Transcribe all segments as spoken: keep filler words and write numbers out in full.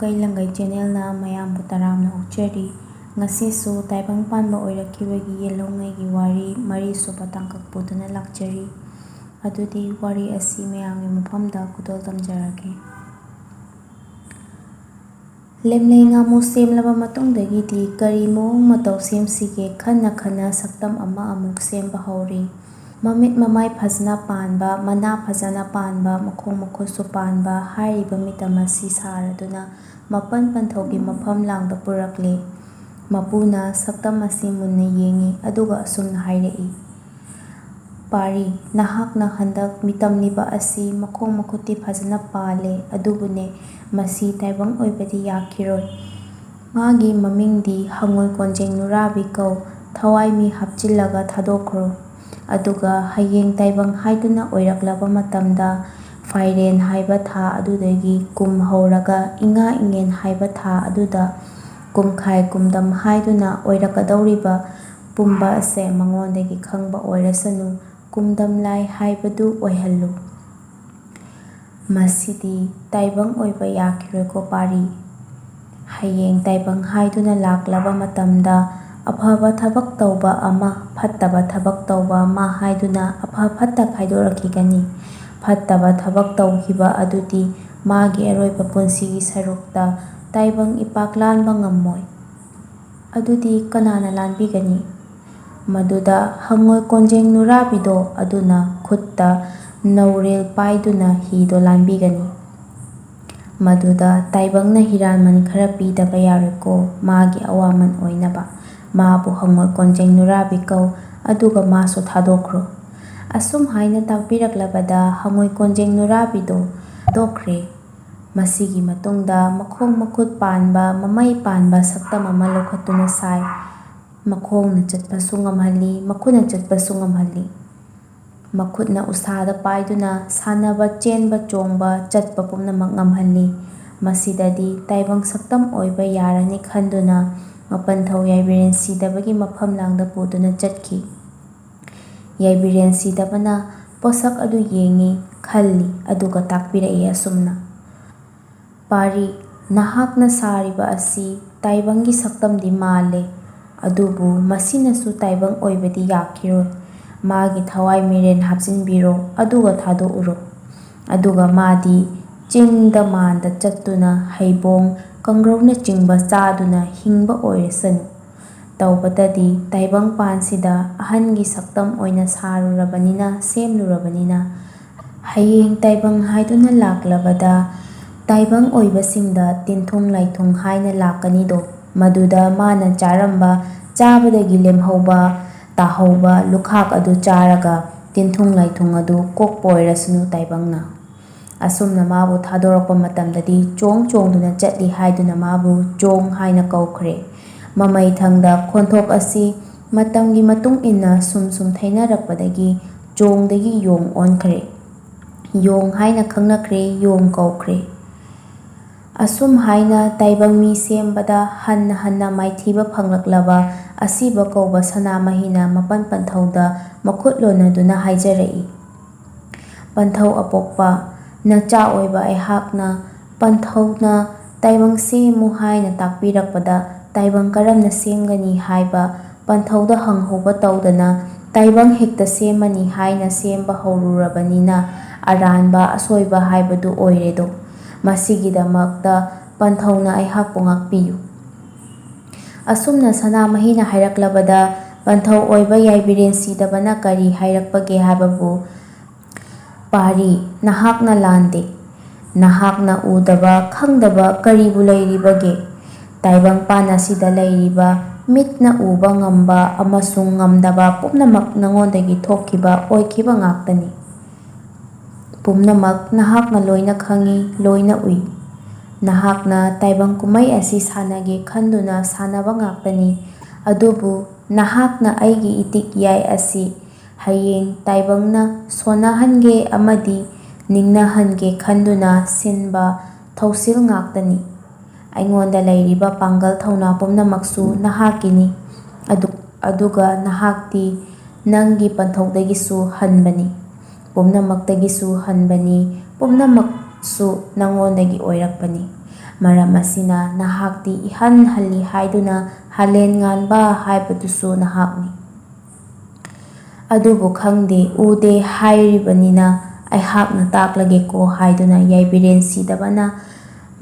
ꯀꯩ ꯂꯪꯒꯩ ꯆꯦꯅꯦꯜꯅ ꯃꯌꯥꯝꯕꯨ ꯇꯔꯥꯝꯅ ꯑꯣꯛꯆꯔꯤ꯫ ꯉꯁꯤꯁꯨ ꯇꯥꯏꯕꯪ ꯄꯥꯟꯕ ꯑꯣꯏꯔꯛꯈꯤꯕꯒꯤ ꯌꯦꯜꯍꯧꯉꯩꯒꯤ ꯋꯥꯔꯤ ꯃꯔꯤꯁꯨꯕ ꯇꯥꯡꯀꯛ ꯄꯨꯗꯨꯅ ꯂꯥꯛꯆꯔꯤ꯫ ꯑꯗꯨꯗꯤ ꯋꯥꯔꯤ ꯑꯁꯤ ꯃꯌꯥꯝꯒꯤ ꯃꯐꯝꯗ ꯈꯨꯗꯣꯜ ꯇꯝꯖꯔꯒꯦ꯫ ꯂꯦꯝꯂꯩ ꯉꯥꯃꯨ ꯁꯦꯝꯂꯕ ꯃꯇꯨꯡꯗꯒꯤꯗꯤ ꯀꯔꯤ ꯃꯑꯣꯡ ꯃꯇꯧ ꯁꯦꯝꯁꯤꯒꯦ ꯈꯟꯅ ꯈꯟꯅ ꯁꯛꯇꯝ ꯑꯃ ꯑꯃꯨꯛ ꯁꯦꯝꯕ ꯍꯧꯔꯤ꯫ ꯃꯃꯤꯠ ꯃꯃꯥꯏ ꯐꯖꯅ ꯄꯥꯟꯕ, ꯃꯅꯥ ꯐꯖꯅ ꯄꯥꯟꯕ, ꯃꯈꯣꯡ ꯃꯈꯨꯠꯁꯨ ꯄꯥꯟꯕ ꯍꯥꯏꯔꯤꯕ ꯃꯤꯇꯝ ꯑꯁꯤ ꯁꯥꯔꯗꯨꯅ ꯃꯄꯟ ꯄꯟꯊꯧꯒꯤ ꯃꯐꯝ ꯂꯥꯡꯗ ꯄꯨꯔꯛꯂꯦ꯫ ꯃꯄꯨꯅ ꯁꯛꯇꯝ ꯑꯁꯤ ꯃꯨꯟꯅ ꯌꯦꯡꯉꯤ, ꯑꯗꯨꯒ ꯑꯁꯨꯝꯅ ꯍꯥꯏꯔꯛꯏ, "ꯄꯥꯔꯤ, ꯅꯍꯥꯛꯅ ꯍꯟꯗꯛ ꯃꯤꯇꯝꯂꯤꯕ ꯑꯁꯤ ꯃꯈꯣꯡ ꯃꯈꯨꯠꯇꯤ ꯐꯖꯅ ꯄꯥꯜꯂꯦ, ꯑꯗꯨꯕꯨꯅꯦ, ꯃꯁꯤ ꯇꯥꯏꯕꯪ ꯑꯣꯏꯕꯗꯤ ꯌꯥꯈꯤꯔꯣꯏ꯫ ꯃꯥꯒꯤ ꯃꯃꯤꯡꯗꯤ ꯍꯉꯣꯏ ꯀꯣꯟꯖꯦꯡ ꯅꯨꯔꯥꯕꯤ ꯀꯧ, ꯊꯋꯥꯏ ꯃꯤ ꯍꯥꯞꯆꯤꯜꯂꯒ ꯊꯥꯗꯣꯛꯈ꯭ꯔꯣ꯫ ꯑꯗꯨꯒ ꯍꯌꯦꯡ ꯇꯥꯏꯕꯪ ꯍꯥꯏꯗꯨꯅ ꯑꯣꯏꯔꯛꯂꯕ ꯃꯇꯝꯗ, ꯐꯥꯏꯔꯦꯟ ꯍꯥꯏꯕ ꯊꯥ ꯑꯗꯨꯗꯒꯤ ꯀꯨꯝ ꯍꯧꯔꯒ ꯏꯉꯥ ꯏꯉꯦꯟ ꯍꯥꯏꯕ ꯊꯥ ꯑꯗꯨꯗ ꯀꯨꯝꯈꯥꯏ ꯀꯨꯝꯗꯝ ꯍꯥꯏꯗꯨꯅ ꯑꯣꯏꯔꯛꯀꯗꯧꯔꯤꯕ ꯄꯨꯝꯕ ꯑꯁꯦ ꯃꯉꯣꯟꯗꯒꯤ ꯈꯪꯕ ꯑꯣꯏꯔꯁꯅꯨ, ꯀꯨꯝꯗꯝ ꯂꯥꯏ ꯍꯥꯏꯕꯗꯨ ꯑꯣꯏꯍꯜꯂꯨ꯫ ꯃꯁꯤꯗꯤ ꯇꯥꯏꯕꯪ ꯑꯣꯏꯕ ꯌꯥꯈꯤꯔꯣꯏꯀꯣ ꯄꯥꯔꯤ꯫ ꯍꯌꯦꯡ ꯇꯥꯏꯕꯪ ꯍꯥꯏꯗꯨꯅ ꯂꯥꯛꯂꯕ ꯃꯇꯝꯗ, ꯑꯐꯕ ꯊꯕꯛ ꯇꯧꯕ ꯑꯃ, ꯐꯠꯇꯕ ꯊꯕꯛ ꯇꯧꯕ ꯑꯃ ꯍꯥꯏꯗꯨꯅ ꯑꯐ ꯐꯠꯇ ꯈꯥꯏꯗꯣꯔꯛꯈꯤꯒꯅꯤ꯫ ꯐꯠꯇꯕ ꯊꯕꯛ ꯇꯧꯈꯤꯕ ꯑꯗꯨꯗꯤ ꯃꯥꯒꯤ ꯑꯔꯣꯏꯕ ꯄꯨꯟꯁꯤꯒꯤ ꯁꯔꯨꯛꯇ ꯇꯥꯏꯕꯪ ꯏꯄꯥꯛ ꯂꯥꯟꯕ ꯉꯝꯃꯣꯏ꯫ ꯑꯗꯨꯗꯤ ꯀꯅꯥꯅ ꯂꯥꯟꯕꯤꯒꯅꯤ?" ꯃꯗꯨꯗ ꯍꯉꯣꯏ ꯀꯣꯟꯖꯦꯡ ꯅꯨꯔꯥꯕꯤꯗꯣ ꯑꯗꯨꯅ ꯈꯨꯠꯇ ꯅꯧꯔꯦꯜ ꯄꯥꯏꯗꯨꯅ ꯍꯤꯗꯣ ꯂꯥꯟꯕꯤꯒꯅꯤ꯫ ꯃꯗꯨꯗ ꯇꯥꯏꯕꯪꯅ ꯍꯤꯔꯥꯟꯃꯟ ꯈꯔ ꯄꯤꯗꯕ ꯌꯥꯔꯣꯏꯀꯣ, ꯃꯥꯒꯤ ꯑꯋꯥꯃꯟ ꯑꯣꯏꯅꯕ꯫ ꯃꯥꯕꯨ ꯍꯉꯣꯏ ꯀꯣꯟꯖꯦꯡ ꯅꯨꯔꯥꯕꯤ ꯀꯧ, ꯑꯗꯨꯒ ꯃꯥꯁꯨ ꯊꯥꯗꯣꯛꯈ꯭ꯔꯣ꯫ ꯑꯁꯨꯝ ꯍꯥꯏꯅ ꯇꯥꯛꯄꯤꯔꯛꯂꯕꯗ ꯍꯉꯣꯏ ꯀꯣꯟꯖꯦꯡ ꯅꯨꯔꯥꯕꯤꯗꯣ ꯊꯥꯗꯣꯛꯈ꯭ꯔꯦ꯫ ꯃꯁꯤꯒꯤ ꯃꯇꯨꯡꯗ ꯃꯈꯣꯡ ꯃꯈꯨꯠ ꯄꯥꯟꯕ, ꯃꯃꯩ ꯄꯥꯟꯕ ꯁꯛꯇꯝ ꯑꯃ ꯂꯧꯈꯠꯇꯨꯅ ꯁꯥꯏ꯫ ꯃꯈꯣꯡꯅ ꯆꯠꯄꯁꯨ ꯉꯝꯍꯜꯂꯤ, ꯃꯈꯨꯠꯅ ꯆꯠꯄꯁꯨ ꯉꯝꯍꯜꯂꯤ꯫ ꯃꯈꯨꯠꯅ ꯎꯁꯥꯗ ꯄꯥꯏꯗꯨꯅ ꯁꯥꯟꯅꯕ, ꯆꯦꯟꯕ, ꯆꯣꯡꯕ, ꯆꯠꯄ ꯄꯨꯝꯅꯃꯛ ꯉꯝꯍꯜꯂꯤ꯫ ꯃꯁꯤꯗꯗꯤ ꯇꯥꯏꯕꯪ ꯁꯛꯇꯝ ꯑꯣꯏꯕ ꯌꯥꯔꯅꯤ ꯈꯟꯗꯨꯅ ꯃꯄꯟꯊꯧ ꯌꯥꯏꯕꯤꯔꯦꯟ ꯁꯤꯗꯕꯒꯤ ꯃꯐꯝ ꯂꯥꯡꯗ ꯄꯨꯗꯨꯅ ꯆꯠꯈꯤ꯫ ꯌꯥꯏꯕꯤꯔꯦꯟ ꯁꯤꯗꯕꯅ ꯄꯣꯠꯁꯛ ꯑꯗꯨ ꯌꯦꯡꯉꯤ, ꯈꯜꯂꯤ, ꯑꯗꯨꯒ ꯇꯥꯛꯄꯤꯔꯛꯏ ꯑꯁꯨꯝꯅ, "ꯄꯥꯔꯤ, ꯅꯍꯥꯛꯅ ꯁꯥꯔꯤꯕ ꯑꯁꯤ ꯇꯥꯏꯕꯪꯒꯤ ꯁꯛꯇꯝꯗꯤ ꯃꯥꯜꯂꯦ, ꯑꯗꯨꯕꯨ ꯃꯁꯤꯅꯁꯨ ꯇꯥꯏꯕꯪ ꯑꯣꯏꯕꯗꯤ ꯌꯥꯈꯤꯔꯣꯏ꯫ ꯃꯥꯒꯤ ꯊꯋꯥꯏ ꯃꯤꯔꯦꯟ ꯍꯥꯞꯆꯤꯟꯕꯤꯔꯣ, ꯑꯗꯨꯒ ꯊꯥꯗꯣꯛꯎꯔꯣ꯫ ꯑꯗꯨꯒ ꯃꯥꯗꯤ ꯆꯤꯡꯗ ꯃꯥꯟꯗ ꯆꯠꯇꯨꯅ ꯍꯩꯕꯣꯡ, ꯀꯪꯒ꯭ꯔꯧꯅꯆꯤꯡꯕ ꯆꯥꯗꯨꯅ ꯍꯤꯡꯕ ꯑꯣꯏꯔꯁꯅꯨ꯫ ꯇꯧꯕꯇꯗꯤ ꯇꯥꯏꯕꯪ ꯄꯥꯟꯁꯤꯗ ꯑꯍꯟꯒꯤ ꯁꯛꯇꯝ ꯑꯣꯏꯅ ꯁꯥꯔꯨꯔꯕꯅꯤꯅ, ꯁꯦꯝꯂꯨꯔꯕꯅꯤꯅ, ꯍꯌꯦꯡ ꯇꯥꯏꯕꯪ ꯍꯥꯏꯗꯨꯅ ꯂꯥꯛꯂꯕꯗ ꯇꯥꯏꯕꯪ ꯑꯣꯏꯕꯁꯤꯡꯗ ꯇꯤꯟꯊꯨꯡ ꯂꯥꯏꯊꯨꯡ ꯍꯥꯏꯅ ꯂꯥꯛꯀꯅꯤꯗꯣ꯫ ꯃꯗꯨꯗ ꯃꯥꯅ ꯆꯥꯔꯝꯕ, ꯆꯥꯕꯗꯒꯤ ꯂꯦꯝꯍꯧꯕ, ꯇꯥꯍꯧꯕ ꯂꯨꯈꯥꯛ ꯑꯗꯨ ꯆꯥꯔꯒ ꯇꯤꯟꯊꯨꯡ ꯂꯥꯏꯊꯨꯡ ꯑꯗꯨ ꯀꯣꯛꯄ ꯑꯣꯏꯔꯁꯅꯨ ꯇꯥꯏꯕꯪꯅ꯫ ꯑꯁꯨꯝꯅ ꯃꯥꯕꯨ ꯊꯥꯗꯣꯔꯛꯄ ꯃꯇꯝꯗꯗꯤ ꯆꯣꯡ ꯆꯣꯡꯗꯨꯅ ꯆꯠꯂꯤ ꯍꯥꯏꯗꯨꯅ ꯃꯥꯕꯨ ꯆꯣꯡ ꯍꯥꯏꯅ ꯀꯧꯈ꯭ꯔꯦ꯫ ꯃꯃꯩꯊꯪꯗ ꯈꯣꯟꯊꯣꯛ ꯑꯁꯤ ꯃꯇꯝꯒꯤ ꯃꯇꯨꯡ ꯏꯟꯅ ꯁꯨꯝ ꯁꯨꯝ ꯊꯩꯅꯔꯛꯄꯗꯒꯤ ꯆꯣꯡꯗꯒꯤ ꯌꯣꯡ ꯑꯣꯟꯈ꯭ꯔꯦ꯫ ꯌꯣꯡ ꯍꯥꯏꯅ ꯈꯪꯅꯈ꯭ꯔꯦ, ꯌꯣꯡ ꯀꯧꯈ꯭ꯔꯦ꯫ ꯑꯁꯨꯝ ꯍꯥꯏꯅ ꯇꯥꯏꯕꯪ ꯃꯤ ꯁꯦꯝꯕꯗ ꯍꯟꯅ ꯍꯟꯅ ꯃꯥꯏꯊꯤꯕ ꯐꯪꯂꯛꯂꯕ ꯑꯁꯤꯕ ꯀꯧꯕ ꯁꯅꯥꯃꯍꯤꯅ ꯃꯄꯟ ꯄꯟꯊꯧꯗ ꯃꯈꯨꯠ ꯂꯣꯟꯅꯗꯨꯅ ꯍꯥꯏꯖꯔꯛꯏ, "ꯄꯟꯊꯧ ꯑꯄꯣꯛꯄ, ꯅꯆꯥ ꯑꯣꯏꯕ ꯑꯩꯍꯥꯛꯅ ꯄꯟꯊꯧꯅ ꯇꯥꯏꯕꯪ ꯁꯦꯝꯃꯨ ꯍꯥꯏꯅ ꯇꯥꯛꯄꯤꯔꯛꯄꯗ ꯇꯥꯏꯕꯪ ꯀꯔꯝꯅ ꯁꯦꯝꯒꯅꯤ ꯍꯥꯏꯕ ꯄꯟꯊꯧꯗ ꯍꯪꯍꯧꯕ ꯇꯧꯗꯅ ꯇꯥꯏꯕꯪ ꯍꯦꯛꯇ ꯁꯦꯝꯃꯅꯤ ꯍꯥꯏꯅ ꯁꯦꯝꯕ ꯍꯧꯔꯨꯔꯕꯅꯤꯅ ꯑꯔꯥꯟꯕ ꯑꯁꯣꯏꯕ ꯍꯥꯏꯕꯗꯨ ꯑꯣꯏꯔꯦꯗꯣ꯫ ꯃꯁꯤꯒꯤꯗꯃꯛꯇ ꯄꯟꯊꯧꯅ ꯑꯩꯍꯥꯛꯄꯨ ꯉꯥꯛꯄꯤꯌꯨ"꯫ ꯑꯁꯨꯝꯅ ꯁꯅꯥꯃꯍꯤꯅ ꯍꯥꯏꯔꯛꯂꯕꯗ ꯄꯟꯊꯧ ꯑꯣꯏꯕ ꯌꯥꯏꯕꯤꯔꯦꯟ ꯁꯤꯗꯕꯅ ꯀꯔꯤ ꯍꯥꯏꯔꯛꯄꯒꯦ ꯍꯥꯏꯕꯕꯨ, "ꯄꯥꯔꯤ, ꯅꯍꯥꯛꯅ ꯂꯥꯟꯗꯦ꯫ ꯅꯍꯥꯛꯅ ꯎꯗꯕ ꯈꯪꯗꯕ ꯀꯔꯤꯕꯨ ꯂꯩꯔꯤꯕꯒꯦ? ꯇꯥꯏꯕꯪꯄꯥꯟ ꯑꯁꯤꯗ ꯂꯩꯔꯤꯕ ꯃꯤꯠꯅ ꯎꯕ ꯉꯝꯕ ꯑꯃꯁꯨꯡ ꯉꯝꯗꯕ ꯄꯨꯝꯅꯃꯛ ꯅꯉꯣꯟꯗꯒꯤ ꯊꯣꯛꯈꯤꯕ ꯑꯣꯏꯈꯤꯕ ꯉꯥꯛꯇꯅꯤ꯫ ꯄꯨꯝꯅꯃꯛ ꯅꯍꯥꯛꯅ ꯂꯣꯏꯅ ꯈꯪꯏ, ꯂꯣꯏꯅ ꯎꯏ꯫ ꯅꯍꯥꯛꯅ ꯇꯥꯏꯕꯪ ꯀꯨꯝꯍꯩ ꯑꯁꯤ ꯁꯥꯟꯅꯒꯦ ꯈꯟꯗꯨꯅ ꯁꯥꯟꯅꯕ ꯉꯥꯛꯇꯅꯤ꯫ ꯑꯗꯨꯕꯨ ꯅꯍꯥꯛꯅ ꯑꯩꯒꯤ ꯏꯇꯤꯛ ꯏꯌꯥꯏ ꯑꯁꯤ ꯍꯌꯦꯡ ꯇꯥꯏꯕꯪꯅ ꯁꯣꯟꯅꯍꯟꯒꯦ ꯑꯃꯗꯤ ꯅꯤꯡꯅꯍꯟꯒꯦ ꯈꯟꯗꯨꯅ ꯁꯤꯟꯕ ꯊꯧꯁꯤꯜ ꯉꯥꯛꯇꯅꯤ꯫ ꯑꯩꯉꯣꯟꯗ ꯂꯩꯔꯤꯕ ꯄꯥꯡꯒꯜ ꯊꯧꯅꯥ ꯄꯨꯝꯅꯃꯛꯁꯨ ꯅꯍꯥꯛꯀꯤꯅꯤ꯫ ꯑꯗꯨ-, ꯑꯗꯨꯒ ꯅꯍꯥꯛꯇꯤ ꯅꯪꯒꯤ ꯄꯟꯊꯧꯗꯒꯤꯁꯨ ꯍꯟꯕꯅꯤ꯫ ꯄꯨꯝꯅꯃꯛꯇꯒꯤꯁꯨ ꯍꯟꯕꯅꯤ꯫ ꯄꯨꯝꯅꯃꯛꯁꯨ ꯅꯉꯣꯟꯗꯒꯤ ꯑꯣꯏꯔꯛꯄꯅꯤ꯫ ꯃꯔꯝ ꯑꯁꯤꯅ ꯅꯍꯥꯛꯇꯤ ꯏꯍꯟ ꯍꯜꯂꯤ ꯍꯥꯏꯗꯨꯅ ꯍꯥꯂꯦꯟ ꯉꯥꯟꯕ ꯍꯥꯏꯕꯗꯨꯁꯨ ꯅꯍꯥꯛꯅꯤ꯫ ꯑꯗꯨꯕꯨ ꯈꯪꯗꯦ, ꯎꯗꯦ ꯍꯥꯏꯔꯤꯕꯅꯤꯅ ꯑꯩꯍꯥꯛꯅ ꯇꯥꯛꯂꯒꯦꯀꯣ ꯍꯥꯏꯗꯨꯅ ꯌꯥꯏꯕꯤꯔꯦꯟ ꯁꯤꯗꯕꯅ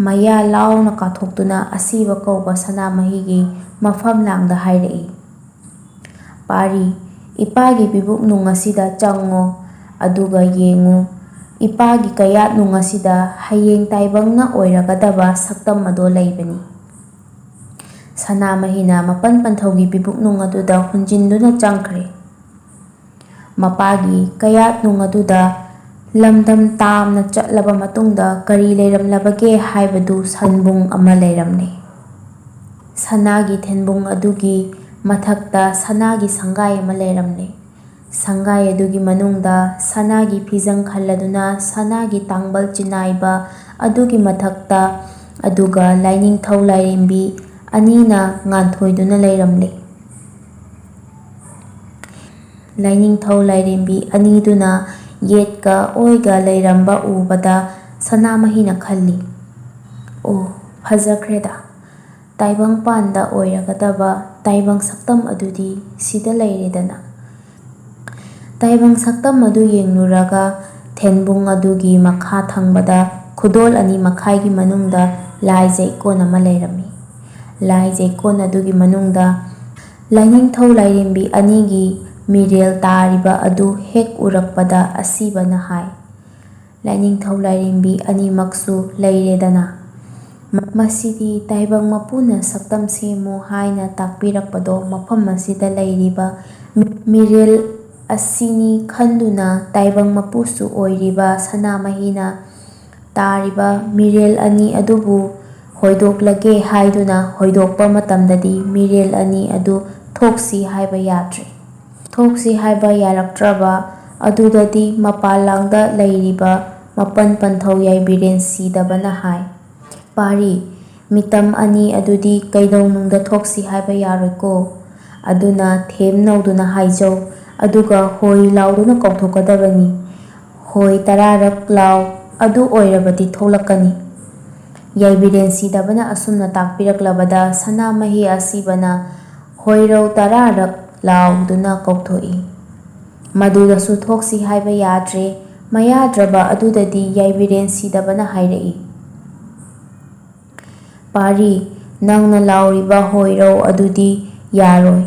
ꯃꯌꯥ ꯂꯥꯎꯅ ꯀꯥꯊꯣꯛꯇꯨꯅ ꯑꯁꯤꯕ ꯀꯧꯕ ꯁꯅꯥꯃꯍꯤꯒꯤ ꯃꯐꯝ ꯂꯥꯡꯗ ꯍꯥꯏꯔꯛꯏ꯫ ꯄꯥꯔꯤ, ꯏꯄꯥꯒꯤ ꯄꯤꯕꯨꯛ ꯅꯨꯡ ꯑꯁꯤꯗ ꯆꯪꯉꯣ, ꯑꯗꯨꯒ ꯌꯦꯡꯉꯨ, ꯏꯄꯥꯒꯤ ꯀꯌꯥꯠ ꯅꯨꯡ ꯑꯁꯤꯗ ꯍꯌꯦꯡ ꯇꯥꯏꯕꯪꯅ ꯑꯣꯏꯔꯒꯗꯕ ꯁꯛꯇꯝ ꯑꯗꯣ ꯂꯩꯕꯅꯤ꯫ ꯁꯅꯥꯃꯍꯤꯅ ꯃꯄꯟ ꯄꯟꯊꯧꯒꯤ ꯄꯤꯕꯨꯛ ꯅꯨꯡ ꯑꯗꯨꯗ ꯍꯨꯟꯖꯤꯟꯗꯨꯅ ꯆꯪꯈ꯭ꯔꯦ꯫ ꯃꯄꯥꯒꯤ ꯀꯌꯥꯠ ꯅꯨꯡ ꯑꯗꯨꯗ ꯂꯝꯗꯝ ꯇꯥꯝꯅ ꯆꯠꯂꯕ ꯃꯇꯨꯡꯗ ꯀꯔꯤ ꯂꯩꯔꯝꯂꯕꯒꯦ ꯍꯥꯏꯕꯗꯨ ꯁꯟꯕꯨꯡ ꯑꯃ ꯂꯩꯔꯝꯂꯦ꯫ ꯁꯅꯥꯒꯤ ꯊꯦꯟꯕꯨꯡ ꯑꯗꯨꯒꯤ ꯃꯊꯛꯇ ꯁꯅꯥꯒꯤ ꯁꯪꯒꯥꯏ ꯑꯃ ꯂꯩꯔꯝꯂꯦ꯫ ꯁꯪꯒꯥꯏ ꯑꯗꯨꯒꯤ ꯃꯅꯨꯡꯗ ꯁꯅꯥꯒꯤ ꯐꯤꯖꯪ ꯈꯜꯂꯗꯨꯅ ꯁꯅꯥꯒꯤ ꯇꯥꯡꯕꯜ ꯆꯤꯅꯥꯏꯕ ꯑꯗꯨꯒꯤ ꯃꯊꯛꯇ, ꯑꯗꯨꯒ ꯂꯥꯏꯅꯤꯡꯊꯧ ꯂꯥꯏꯔꯦꯝꯕꯤ ꯑꯅꯤꯅ ꯉꯥꯟꯊꯣꯏꯗꯨꯅ ꯂꯩꯔꯝꯂꯦ꯫ ꯂꯥꯏꯅꯤꯡꯊꯧ ꯂꯥꯏꯔꯦꯝꯕꯤ ꯑꯅꯤꯗꯨꯅ ꯌꯦꯠꯀ ꯑꯣꯏꯒ ꯂꯩꯔꯝꯕ ꯎꯕꯗ ꯁꯅꯥꯃꯍꯤꯅ ꯈꯜꯂꯤ, "ꯑꯣ, ꯐꯖꯈ꯭ꯔꯦꯗ! ꯇꯥꯏꯕꯪꯄꯥꯟꯗ ꯑꯣꯏꯔꯒꯗꯕ ꯇꯥꯏꯕꯪ ꯁꯛꯇꯝ ꯑꯗꯨꯗꯤ ꯁꯤꯗ ꯂꯩꯔꯦꯗꯅ꯫" ꯇꯥꯏꯕꯪ ꯁꯛꯇꯝ ꯑꯗꯨ ꯌꯦꯡꯂꯨꯔꯒ ꯊꯦꯟꯕꯨꯡ ꯑꯗꯨꯒꯤ ꯃꯈꯥ ꯊꯪꯕꯗ ꯈꯨꯗꯣꯜ ꯑꯅꯤ ꯃꯈꯥꯏꯒꯤ ꯃꯅꯨꯡꯗ ꯂꯥꯏ ꯖꯩꯀꯣꯟ ꯑꯃ ꯂꯩꯔꯝꯃꯤ꯫ ꯂꯥꯏ ꯖꯩꯀꯣꯟ ꯑꯗꯨꯒꯤ ꯃꯅꯨꯡꯗ ꯂꯥꯏꯅꯤꯡꯊꯧ ꯂꯥꯏꯔꯦꯝꯕꯤ ꯑꯅꯤꯒꯤ ꯃꯤꯔꯦꯜ ꯇꯥꯔꯤꯕ ꯑꯗꯨ ꯍꯦꯛ ꯎꯔꯛꯄꯗ ꯑꯁꯤꯕꯅ ꯍꯥꯏ, "ꯂꯥꯏꯅꯤꯡꯊꯧ ꯂꯥꯏꯔꯦꯝꯕꯤ ꯑꯅꯤꯃꯛꯁꯨ ꯂꯩꯔꯦꯗꯅ꯫ ꯃ-, ꯃꯁꯤꯗꯤ ꯇꯥꯏꯕꯪ ꯃꯄꯨꯅ ꯁꯛꯇꯝ ꯁꯦꯝꯃꯨ ꯍꯥꯏꯅ ꯇꯥꯛꯄꯤꯔꯛꯄꯗꯣ ꯃꯐꯝ ꯑꯁꯤꯗ ꯂꯩꯔꯤꯕ ꯃꯤ-, ꯃꯤꯔꯦꯜ ꯑꯁꯤꯅꯤ ꯈꯟꯗꯨꯅ ꯇꯥꯏꯕꯪ ꯃꯄꯨꯁꯨ ꯑꯣꯏꯔꯤꯕ ꯁꯅꯥꯃꯍꯤꯅ ꯇꯥꯔꯤꯕ ꯃꯤꯔꯦꯜ ꯑꯅꯤ ꯑꯗꯨꯕꯨ ꯍꯣꯏꯗꯣꯛꯂꯒꯦ ꯍꯥꯏꯗꯨꯅ ꯍꯣꯏꯗꯣꯛꯄ ꯃꯇꯝꯗꯗꯤ ꯃꯤꯔꯦꯜ ꯑꯅꯤ ꯑꯗꯨ ꯊꯣꯛꯁꯤ ꯍꯥꯏꯕ ꯌꯥꯗ꯭ꯔꯦ꯫ ꯊꯣꯛꯁꯤ ꯍꯥꯏꯕ ꯌꯥꯔꯛꯇ꯭ꯔꯕ ꯑꯗꯨꯗꯗꯤ ꯃꯄꯥꯟ ꯂꯥꯡꯗ ꯂꯩꯔꯤꯕ ꯃꯄꯟ ꯄꯟꯊꯧ ꯌꯥꯏꯕꯤꯔꯦꯟ ꯁꯤꯗꯕꯅ ꯍꯥꯏ, "ꯄꯥꯔꯤ, ꯃꯤꯇꯝ ꯑꯅꯤ ꯑꯗꯨꯗꯤ ꯀꯩꯗꯧꯅꯨꯡꯗ ꯊꯣꯛꯁꯤ ꯍꯥꯏꯕ ꯌꯥꯔꯣꯏꯀꯣ꯫ ꯑꯗꯨꯅ ꯊꯦꯝ ꯅꯧꯗꯨꯅ ꯍꯥꯏꯖꯧ, ꯑꯗꯨꯒ ꯍꯣꯏ ꯂꯥꯎꯗꯨꯅ ꯀꯧꯊꯣꯛꯀꯗꯕꯅꯤ꯫ ꯍꯣꯏ ꯇꯔꯥꯔꯛ ꯂꯥꯎ, ꯑꯗꯨ ꯑꯣꯏꯔꯕꯗꯤ ꯊꯣꯛꯂꯛꯀꯅꯤ꯫" ꯌꯥꯏꯕꯤꯔꯦꯟ ꯁꯤꯗꯕꯅ ꯑꯁꯨꯝꯅ ꯇꯥꯛꯄꯤꯔꯛꯂꯕꯗ ꯁꯅꯥꯃꯍꯤ ꯑꯁꯤꯕꯅ ꯍꯣꯏꯔꯧ ꯇꯔꯥꯔꯛ ꯂꯥꯎꯗꯨꯅ ꯀꯧꯊꯣꯛꯏ꯫ ꯃꯗꯨꯗꯁꯨ ꯊꯣꯛꯁꯤ ꯍꯥꯏꯕ ꯌꯥꯗ꯭ꯔꯦ꯫ ꯃꯌꯥꯗ꯭ꯔꯕ ꯑꯗꯨꯗꯗꯤ ꯌꯥꯏꯕꯤꯔꯦꯟ ꯁꯤꯗꯕꯅ ꯍꯥꯏꯔꯛꯏ, "ꯄꯥꯔꯤ, ꯅꯪꯅ ꯂꯥꯎꯔꯤꯕ ꯍꯣꯏꯔꯧ ꯑꯗꯨꯗꯤ ꯌꯥꯔꯣꯏ꯫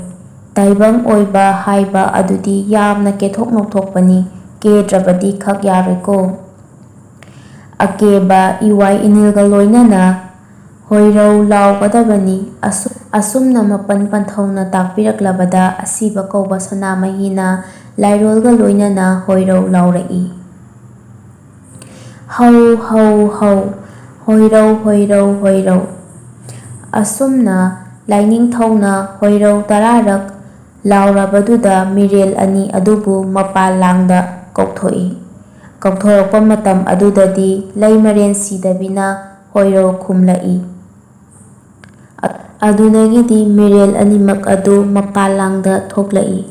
ꯇꯥꯏꯕꯪ ꯑꯣꯏꯕ ꯍꯥꯏꯕ ꯑꯗꯨꯗꯤ ꯌꯥꯝꯅ ꯀꯦꯊꯣꯛ ꯅꯧꯊꯣꯛꯄꯅꯤ꯫ ꯀꯦꯗ꯭ꯔꯕꯗꯤ ꯈꯛ ꯌꯥꯔꯣꯏꯀꯣ꯫ ꯑꯀꯦꯕ ꯏꯋꯥꯏ ꯏꯅꯤꯜꯒ ꯂꯣꯏꯅꯅ ꯍꯣꯏꯔꯧ ꯂꯥꯎꯒꯗꯕꯅꯤ꯫" ꯑꯁꯨ-, ꯑꯁꯨꯝꯅ ꯃꯄꯟ ꯄꯟꯊꯧꯅ ꯇꯥꯛꯄꯤꯔꯛꯂꯕꯗ ꯑꯁꯤꯕ ꯀꯧꯕ ꯁꯅꯥꯃꯍꯤꯅ ꯂꯥꯏꯔꯣꯜꯒ ꯂꯣꯏꯅꯅ ꯍꯣꯏꯔꯧ ꯂꯥꯎꯔꯛꯏ꯫ "ꯍꯧ, ꯍꯧ, ꯍꯧ, ꯍꯣꯏꯔꯧ, ꯍꯣꯏꯔꯧ, ꯍꯣꯏꯔꯧ꯫" ꯑꯁꯨꯝꯅ ꯂꯥꯏꯅꯤꯡꯊꯧꯅ ꯍꯣꯏꯔꯧ ꯇꯔꯥꯔꯛ ꯂꯥꯎꯔꯕꯗꯨꯗ ꯃꯤꯔꯦꯜ ꯑꯅꯤ ꯑꯗꯨꯕꯨ ꯃꯄꯥꯟ ꯂꯥꯡꯗ ꯀꯧꯊꯣꯛꯏ꯫ ꯀꯧꯊꯣꯔꯛꯄ ꯃꯇꯝ ꯑꯗꯨꯗꯗꯤ ꯂꯩꯃꯔꯦꯟ ꯁꯤꯗꯕꯤꯅ ꯍꯣꯏꯔꯧ ꯈꯨꯝꯂꯛꯏ꯫ ꯑ-, ꯑꯗꯨꯗꯒꯤꯗꯤ ꯃꯤꯔꯦꯜ ꯑꯅꯤꯃꯛ ꯑꯗꯨ ꯃꯄꯥꯟ ꯂꯥꯡꯗ ꯊꯣꯛꯂꯛꯏ꯫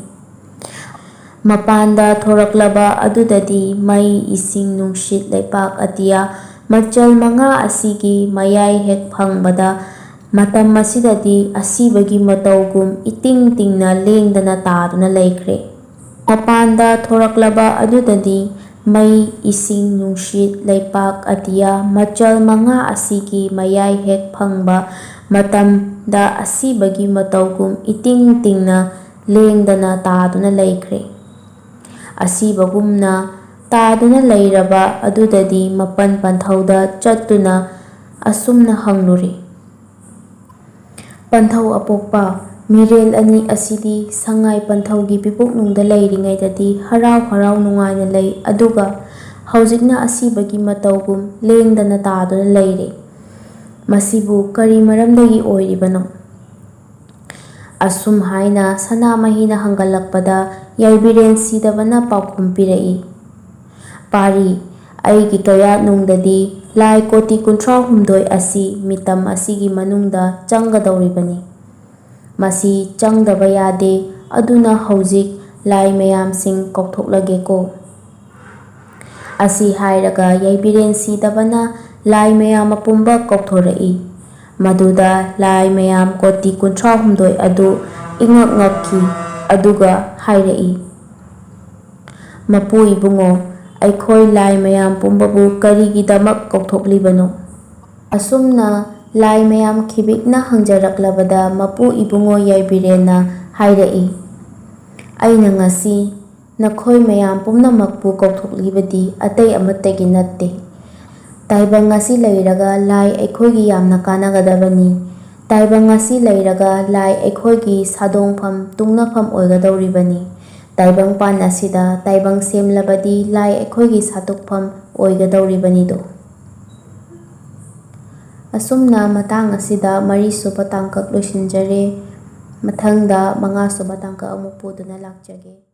ꯃꯄꯥꯟꯗ ꯊꯣꯔꯛꯂꯕ ꯑꯗꯨꯗꯗꯤ ꯃꯩ, ꯏꯁꯤꯡ, ꯅꯨꯡꯁꯤꯠ, ꯂꯩꯄꯥꯛ, ꯑꯇꯤꯌꯥ, ꯃꯆꯜ ꯃꯉꯥ ꯑꯁꯤꯒꯤ ꯃꯌꯥꯏ ꯍꯦꯛ ꯐꯪꯕꯗ, ꯃꯇꯝ ꯑꯁꯤꯗꯗꯤ ꯑꯁꯤꯕꯒꯤ ꯃꯇꯧꯒꯨꯝ ꯏꯇꯤꯡ ꯇꯤꯡꯅ ꯂꯦꯡꯗꯅ ꯇꯥꯗꯨꯅ ꯂꯩꯈ꯭ꯔꯦ꯫ ꯃꯄꯥꯟꯗ ꯊꯣꯔꯛꯂꯕ ꯑꯗꯨꯗꯗꯤ ꯃꯩ, ꯏꯁꯤꯡ, ꯅꯨꯡꯁꯤꯠ, ꯂꯩꯄꯥꯛ, ꯑꯇꯤꯌꯥ, ꯃꯆꯜ ꯃꯉꯥ ꯑꯁꯤꯒꯤ ꯃꯌꯥꯏ ꯍꯦꯛ ꯐꯪꯕ ꯃꯇꯝꯗ ꯑꯁꯤꯕꯒꯤ ꯃꯇꯧꯒꯨꯝ ꯏꯇꯤꯡ ꯇꯤꯡꯅ ꯂꯦꯡꯗꯅ ꯇꯥꯗꯨꯅ ꯂꯩꯈ꯭ꯔꯦ꯫ ꯑꯁꯤꯕꯒꯨꯝꯅ ꯇꯥꯗꯨꯅ ꯂꯩꯔꯕ ꯑꯗꯨꯗꯗꯤ ꯃꯄꯟ ꯄꯟꯊꯧꯗ ꯆꯠꯇꯨꯅ ꯑꯁꯨꯝꯅ ꯍꯪꯂꯨꯔꯦ, "ꯄꯟꯊꯧ ꯑꯄꯣꯛꯄ, ꯃꯤꯔꯦꯜ ꯑꯅꯤ ꯑꯁꯤꯗꯤ ꯁꯉꯥꯏ ꯄꯟꯊꯧꯒꯤ ꯄꯤꯄꯨꯛꯅꯨꯡꯗ ꯂꯩꯔꯤꯉꯩꯗꯗꯤ ꯍꯔꯥꯎ ꯍꯔꯥꯎ ꯅꯨꯡꯉꯥꯏꯅ ꯂꯩ, ꯑꯗꯨꯒ ꯍꯧꯖꯤꯛꯅ ꯑꯁꯤꯕꯒꯤ ꯃꯇꯧꯒꯨꯝ ꯂꯦꯡꯗꯅ ꯇꯥꯗꯨꯅ ꯂꯩꯔꯦ꯫ ꯃꯁꯤꯕꯨ ꯀꯔꯤ ꯃꯔꯝꯗꯒꯤ ꯑꯣꯏꯔꯤꯕꯅꯣ?" ꯑꯁꯨꯝ ꯍꯥꯏꯅ ꯁꯅꯥꯃꯍꯤꯅ ꯍꯪꯒꯠꯂꯛꯄꯗ ꯌꯥꯏꯕꯤꯔꯦꯟ ꯁꯤꯗꯕꯅ ꯄꯥꯎꯈꯨꯝ ꯄꯤꯔꯛꯏ, "ꯄꯥꯔꯤ, ꯑꯩꯒꯤ ꯀꯌꯥꯠꯅꯨꯡꯗꯗꯤ ꯂꯥꯏ ꯀꯣꯇꯤ ꯀꯨꯟꯊ꯭ꯔꯥ ꯍꯨꯝꯗꯣꯏ ꯑꯁꯤ ꯃꯤꯇꯝ ꯑꯁꯤꯒꯤ ꯃꯅꯨꯡꯗ ꯆꯪꯒꯗꯧꯔꯤꯕꯅꯤ꯫ ꯃꯁꯤ ꯆꯪꯗꯕ ꯌꯥꯗꯦ, ꯑꯗꯨꯅ ꯍꯧꯖꯤꯛ ꯂꯥꯏ ꯃꯌꯥꯝꯁꯤꯡ ꯀꯧꯊꯣꯛꯂꯒꯦꯀꯣ꯫" ꯑꯁꯤ ꯍꯥꯏꯔꯒ ꯌꯥꯏꯕꯤꯔꯦꯟ ꯁꯤꯗꯕꯅ ꯂꯥꯏ ꯃꯌꯥꯝ ꯑꯄꯨꯝꯕ ꯀꯧꯊꯣꯔꯛꯏ꯫ ꯃꯗꯨꯗ ꯂꯥꯏ ꯃꯌꯥꯝ ꯀꯣꯇꯤ ꯀꯨꯟꯊ꯭ꯔꯥ ꯍꯨꯝꯗꯣꯏ ꯑꯗꯨ ꯏꯉꯛ ꯉꯛꯈꯤ, ꯑꯗꯨꯒ ꯍꯥꯏꯔꯛꯏ, "ꯃꯄꯨ ꯏꯕꯨꯡꯉꯣ, ꯑꯩꯈꯣꯏ ꯂꯥꯏ ꯃꯌꯥꯝ ꯄꯨꯝꯕꯕꯨ ꯀꯔꯤꯒꯤꯗꯃꯛ ꯀꯧꯊꯣꯛꯂꯤꯕꯅꯣ?" ꯑꯁꯨꯝꯅ ꯂꯥꯏ ꯃꯌꯥꯝ ꯈꯤꯕꯤꯛꯅ ꯍꯪꯖꯔꯛꯂꯕꯗ, ꯃꯄꯨ ꯏꯕꯨꯡꯉꯣ ꯌꯥꯏꯕꯤꯔꯦꯟꯅ ꯍꯥꯏꯔꯛꯏ, "ꯑꯩꯅ ꯉꯁꯤ ꯅꯈꯣꯏ ꯃꯌꯥꯝ ꯄꯨꯝꯅꯃꯛꯄꯨ ꯀꯧꯊꯣꯛꯂꯤꯕꯗꯤ ꯑꯇꯩ ꯑꯃꯠꯇꯒꯤ ꯅꯠꯇꯦ꯫ ꯇꯥꯏꯕꯪ ꯑꯁꯤ ꯂꯩꯔꯒ ꯂꯥꯏ ꯑꯩꯈꯣꯏꯒꯤ ꯌꯥꯝꯅ ꯀꯥꯟꯅꯒꯗꯕꯅꯤ꯫ ꯇꯥꯏꯕꯪ ꯑꯁꯤ ꯂꯩꯔꯒ ꯂꯥꯏ ꯑꯩꯈꯣꯏꯒꯤ ꯁꯥꯗꯣꯡꯐꯝ, ꯇꯨꯡꯅꯐꯝ ꯑꯣꯏꯒꯗꯧꯔꯤꯕꯅꯤ꯫ ꯇꯥꯏꯕꯪ ꯄꯥꯟ ꯑꯁꯤꯗ ꯇꯥꯏꯕꯪ ꯁꯦꯝꯂꯕꯗꯤ ꯂꯥꯏ ꯑꯩꯈꯣꯏꯒꯤ ꯁꯥꯇꯣꯛꯐꯝ ꯑꯣꯏꯒꯗꯧꯔꯤꯕꯅꯤꯗꯣ꯫" ꯑꯁꯨꯝꯅ ꯃꯇꯥꯡ ꯑꯁꯤꯗ ꯃꯔꯤꯁꯨꯕ ꯇꯥꯡꯀꯛ ꯂꯣꯏꯁꯤꯟꯖꯔꯦ꯫ ꯃꯊꯪꯗ ꯃꯉꯥꯁꯨꯕ ꯇꯥꯡꯀꯛ ꯑꯃꯨꯛ ꯄꯨꯗꯨꯅ ꯂꯥꯛꯆꯒꯦ꯫